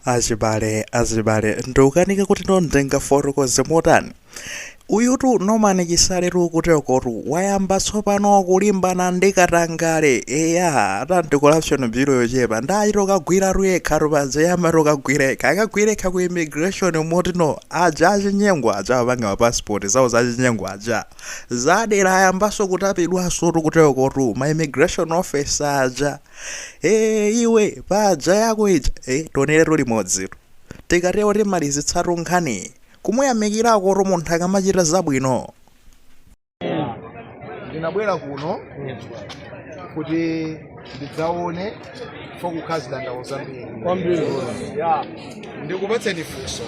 Achibale, achibale, ndikukanika kuti no ndingafotokoze motani. Uyutu Norman Chisaletu kuterokotu wayamba tsopano kulimbana ndi katangale. Eya, ati Anti-Corruption Bureau yochepa ndachita kukagwiratu yekhatu paja yamati kukagwira yekha. Akagwira yekha ku immigration moti no aja achinyengo aja amapanga ma passport zawo zachinyengo aja. Zadera ayambanso kutapidwansotu kuterokotu ma immigration officer aja. Eee iwe paja yako ija eh tioneretu limodzitu. Tikatero timalizitsatu nkhaniyi. Kumuyamikirakotu munthu akamachita zabwino. Ndinabwera kuno kuti ndidzaone pokukhala zidandaulo zambiri Kwambiri. Ndikupatseni funso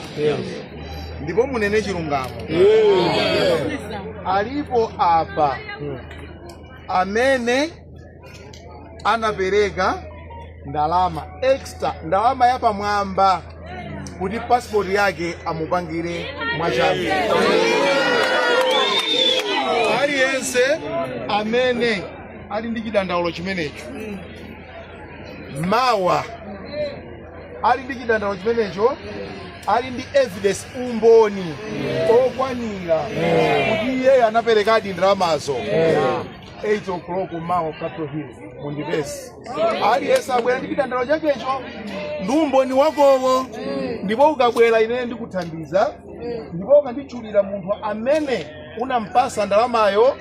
ndipo munene chilungamo. Alipo apa amene anapereka ndalama extra, ndalama yapamwamba kuti passport yake amupangire mwachangu? Aliyense amene ali ndi chidandaulo chimenecho mawa, ali ndi chidandaulo chimenecho, ali ndi evidence, umboni okwanira kuti iyeyo anaperekadi ndalamazo, 8 o'clock mawa ku Capitol Hill mundipeze. Aliyense abwera ndi chidandaulo chakecho ndi umboni wakowo, ndipo ukabwera ine ndikuthandiza, ndipo ukanditchulira munthu amene unampasa ndalamayo,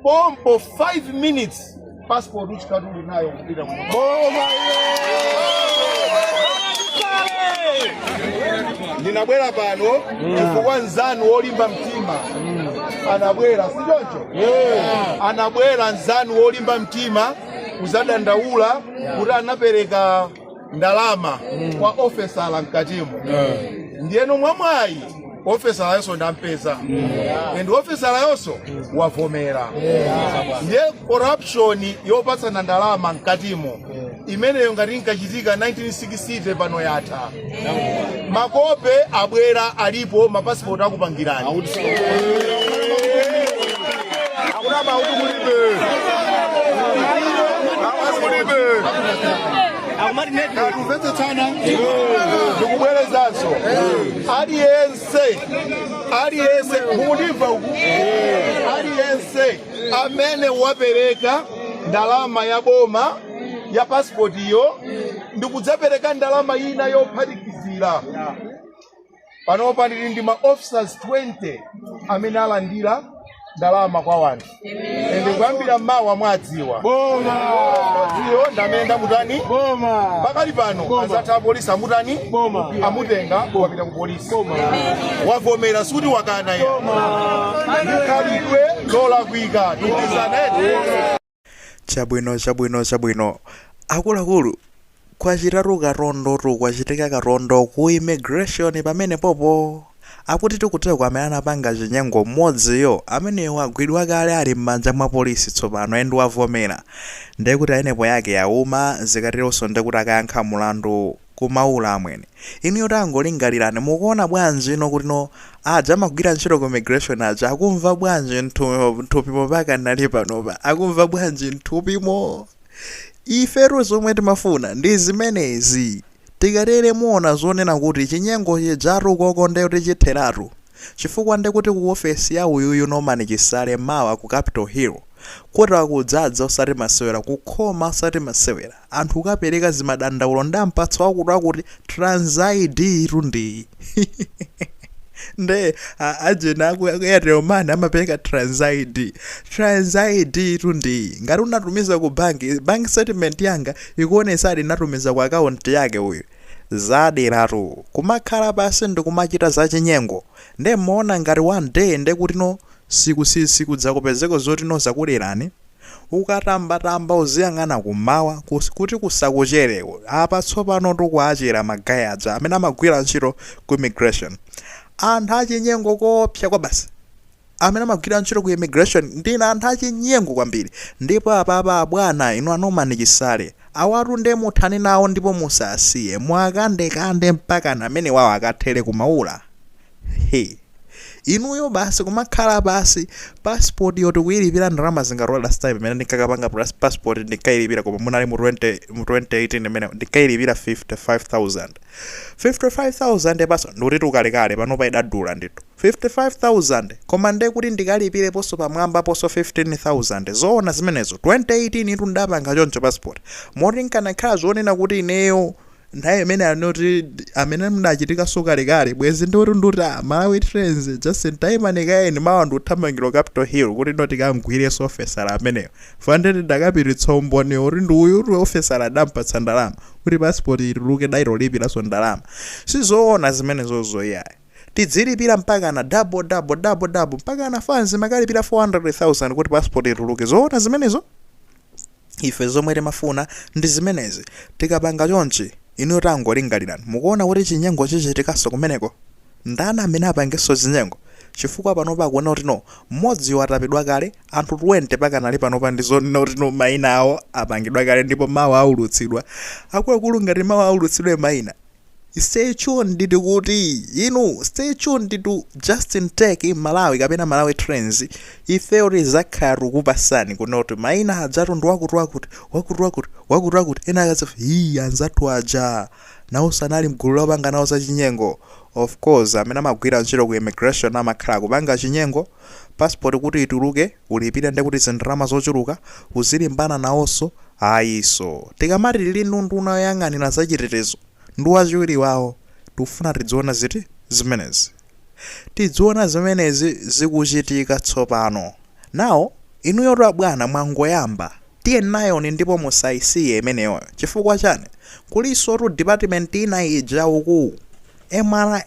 pompo 5 minutes passport uchikati uli nayo kupita kuno. Ndinabwera pano chifukwa nzanu wolimba mtima anabwera, si choncho? Anabwera nzanu wolimba mtima kuzadandaula kuti anapereka ndalama kwa ofesala mkatimo. Ndiyeno mwamwayi ofesalayonso ndampeza, and ofesalayonso wavomera. Ndiye corruption yopatsana ndalama mkatimo imeneyo ngati inkachitika 1960, pano yatha. Makope abwera, alipo mapasipoti akupangirani. Akunama kuti kulibe. Kulibe. Kumvetsetsana? Ndikubwerezanso, aliyense, aliyense, mukundimva uku? Aliyense amene wapereka ndalama ya boma ya pasipoti iyo ndikudzapereka ndalama ina yophatikizira, panopa ndili ndi ma officers 20 amene alandira ndalama kwa wanthu, ende kuyambira mawa mwadziwa modziyo ndi amene ndamutani pakali pano. Anzathu apolisi amutani? Amutenga, wapita ku polisi, wavomera, sikuti wakana ya khalidwe lolakwika. Tikugwirizana eti? Chabwino, chabwino, chabwino. Akuluakulu, kwachitatu katondotu, kwachitika katondo ku immigration pamene popo. Akuti tikuteko amene anapanga chinyengo mmodziyo ameneyo wagwidwa kale, ali m'manja mwa polisi tsopano, and wavomera. Ndiye kuti ayenepo yake yauma. Zikateronso ndiye kuti akayankha mulandu kumaula amwene. Inuyo tangolingalirani, mukuona bwanji ino kuti no aja amagwira ntchito ku immigration aja akumva bwanji mthupimo pakanali panopa? Akumva bwanji mthupimo? Ifetu zomwe timafuna ndi zimenezi. Tikatere muona zonena kuti chinyengo chijatu koko ndiye kuti chitheratu, chifukwa ndiye kuti ku ofesi ya uyuyu Norman Chisale mawa ku Capital Hill kuti akudzadza osati masewera, kukhoma osati masewera, anthu kukapereka zimadandaulo, ndampatsa wakuti wakuti, trans ID tu ndi nde ajena aku Airtel Money amapereka trans ID, trans ID tu ndi ngati unatumiza ku banki, bank statement yanga ikuonetsadi ndinatumiza ku account yake uyu. Zaderatu kumakhala pasi ndikumachita zachinyengo, nde mmaona ngati one day ndekuti no sikudzakupezeka zoti no zakulerani? Ukatambatamba uziyang'ana kummawa kuti kusakuchere. Apa tsopano tikuachera ma guy aja amene amagwira ntchito ku immigration. Anthu achinyengo koopsa kwabasi. Amene amagwira ntchito ku immigration ndinu anthu achinyengo kwambiri. Ndipo apapa abwana inu a Norman Chisale, awatu nde muthane nawo ndipo musasiye. Muwakandekande mpakana amenewawo akathere kumaula. He. Inuyo basi kumakhala basi, passport yoti kuyilipira ndalama zingati? Last time imene ndinkakapanga passport ndinkayilipira, koma munali mu 20 mu 2018 imene ndinkayilipira 55,000, 55,000 paso. Ndikuti tukalekale, panopa idadula ndithu. 55,000, koma nde kuti ndikalipireponso pamwamba ponso 15,000. Zoona zimenezo? 2018 itu ndapanga choncho passport, moti nkanakhala zonena kuti ineyo nthawi imene anoti amene mdachitikanso kalekale, bwezi ndikuti nduti Malawi Trends just tayimanikaeni, mawa ndikuthamangira Capitol Hill kuti ndo tikamgwireso ofesala ameneyo. Fandeti ndakapititsa umboni kuti ndi uyu kuti ofesala adampatsa ndalama kuti passport ituluke, daitolipiranso ndalama. Sizoona zimenezozo, iyayi. Tidzilipira mpaka na double, double, double, double, mpaka na fanzi makalipira 400,000 kuti passport ituluke. Zoona zimenezo? Ife zomwe timafuna ndi zimenezi. Tikapanga chonchi, inuyo tangolingalirani, mukuona kuti chinyengo chichitikanso kumeneko? Ndani amene apangenso zinyengo? Chifukwa panopa akuona kuti no, mmodzi watapidwa kale, anthu 20 pakanali panopa ndi zonena kuti no, mayina awo apangidwa kale ndipo mawu aulutsidwa. Akuluakulu, ngati mawu aulutsidwe mayina, stay tuned. Kuti inu stay tuned to Justin Tech Malawi kapena Malawi Trends. Ifeyo tizakhala tikupasani kunoti mayina adzatu ndi wakuti, wakuti, wakuti, wakuti, wakuti, wakuti. Ena akadzafa, iyi anzathu aja nawo sanali mgulu lopanga nawo zachinyengo. Of course, amene amagwira ntchito ku immigration amakhala kupanga chinyengo. Passport kuti ituluke ulipire ndi kuti zindalama zochuluka, uzilimbana nawonso. Ayiso, tikamati tili nduna yoyang'anira zachitetezo ndi wachiwiri wawo, tikufuna tidziona ziti zimenezi, tidziona zimenezi zikuchitika tsopano. Nawo inuyo bwana mwangoyamba, tiye nayoni ndipo musayisiye imeneyoyo. Chifukwa chani? Kuliso tu department ina ija uku, MRA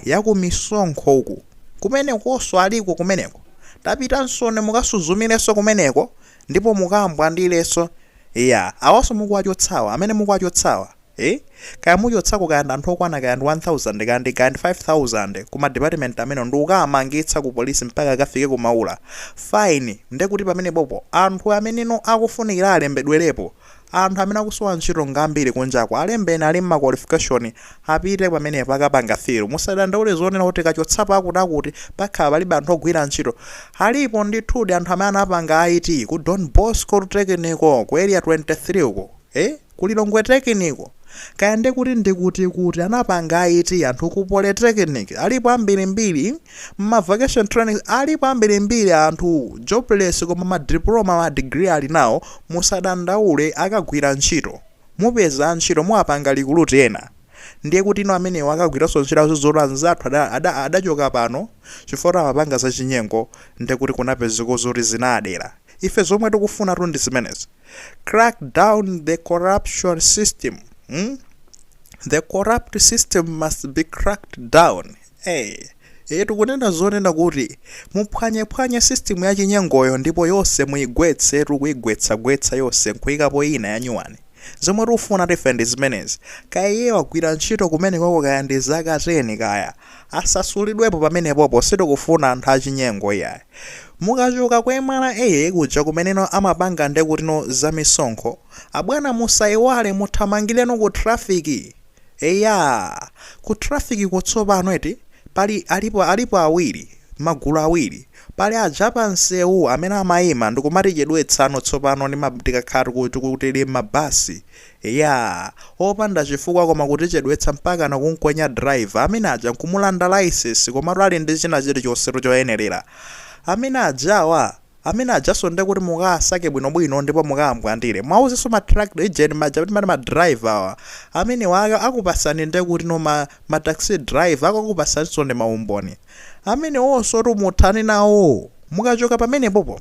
yakumisonkho uku, kumenekonso aliko kumeneko. Tapitansone mukasuzumirenso kumeneko ndipo mukambwandirenso. Iya, awanso mukuwachotsawa, amene mukuwachotsawa, eh? Kaya muchotsako kaya ndi anthu okwana kaya ndi 1000, kaya ndi 5000 kuma department amene, ndi ukamangitsa ku polisi mpaka akafike kumaula, fine. Ndekuti pamene popo anthu ameneno akufunikira alembedwerepo. Anthu amene akusowa ntchito ngambiri kunjako, alembeni, ali mma qualification, apite pamenepo akapanga fill. Musadandaule zonena kuti kachotsapo akuti akuti pakhala palibe anthu ogwira ntchito. Alipo ndithudi anthu amene anapanga IT ku Don Bosco Technical, ku Area 23 uko, eh? Ku Lilongwe Technical, kaya ndekuti ndikuti kuti anapanga IT anthu ku Polytechnic alipo ambirimbiri, ma vocation training alipo ambirimbiri, anthu jobless koma ma diploma, ma degree ali nawo. Musadandaule, akagwira ntchito, mupeza ntchito, muwapanga recruit ena. Ndiye kuti ino amenewo akagwiranso ntchito zoti anzathu adachoka pano chifukwa amapanga zachinyengo, ndekuti kunapezeka zoti zinadera. Ife zomwe tikufuna tu ndi zimenezi: crack down the corruption system, The corrupt system must be cracked down. Hey. Tikunena zonena kuti muphwanyephwanye system ya chinyengoyo ndipo yonse muyigwetse, tikuyigwetsagwetsa yonse nkuyikapo ina yanyuwani. Zomwe tikufuna tife ndi zimenezi. Kaya iye wagwira ntchito kumenekoko kaya ndi zaka 10, kaya asasulidwepo pamenepopo. Sitikufuna anthu achinyengo, iyayi. Mukachoka ku MRA kuja kumeneno amapanga ndekutino za misonkho, abwana, musayiwale muthamangireno ku traffic. Eya, ku traffic kutsopano eti pali alipo awiri, magulu awiri. Pali aja pa msewu amene amayima ndikumatichedwetsano tsopano tikakhala tili m'mabasi, ya opanda chifukwa, koma kutichedwetsa mpaka nakunkwenya driver amene aja nkumulanda license, komatu ali ndi china chilichonse choyenerera. Amene ajawa, amene ajaso ndekuti mukasake bwinobwino ndipo mukambwandire. Mwauzenso ma truck agent maja kuti mati ma driver awa amene waka akupasani, ndekuti no ma taxi driver akakupasaninso ndi maumboni amene wonso tumuthane nawo. Mukachoka pamenepopo,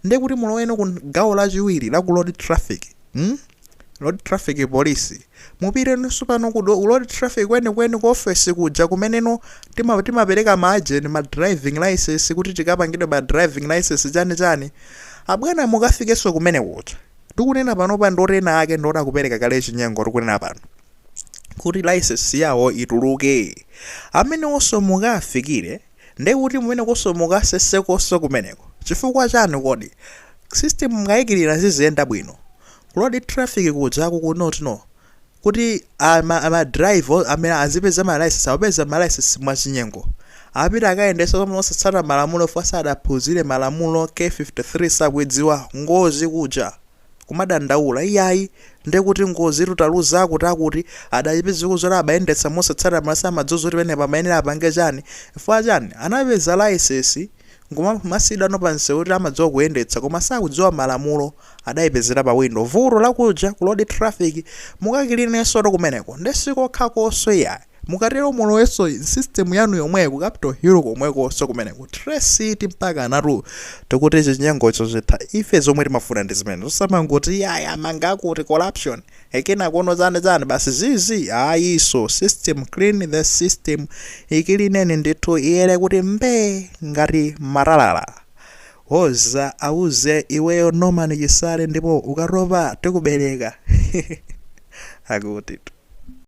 ndekuti muloweno ku gawo lachiwiri la ku road traffic, Road traffic police. Mupitenso pano ku road traffic kwenikweni, ku office kuja kumeneno timapereka ma agent ma driving license kuti tikapangidwe ma driving license, chani chani. Abwana, mukafikenso kumene kuja. Ndikunena panopa ndotena ake ndoti akupereka kale chinyengo, tikunena pano, kuti license yawo ituluke. Amene onso mukafikire, ndekuti mumenekonso mukasesekonso kumeneko. Chifukwa chani kodi? System mukayikirira ziziyenda bwino. Ku road traffic kujaku kunotino kuti ama driver amene azipeza ma license, apeza ma license mwachinyengo. Apita akayendetsa mosatsata malamulo chifukwa sadaphunzire malamulo K53 sakuidziwa ngozi kuja kumadandaula iyayi ndekuti ngozi taluza akuti akuti adapezeka zoti abayendetsa mosatsata malamulo samadziwa zoti penepa amayenera apange chani chifukwa chani anapeza licence nkumasidwano pansewu kuti amadziwa kuyendetsa koma sakudziwa malamulo adayipezera pa window vuto lakuja ku road traffic mukakilinensotu kumeneko nde sikokhakonso iyayi mukatero mulowenso system yanu yomweyo ku capital hill komwekonso kumeneko trace it mpaka anatu tikuti chinyengocho chitha ife zomwe timafuna ndi zimene zosamangoti iyayi amanga akuti corruption ekena kuno chani chani basi zizi ayiso system clean the system ikilineni ndithu iyere kuti mbee ngati matalala hoza auze iweyo Norman Chisale ndipo ukatopa tikubereka akuti.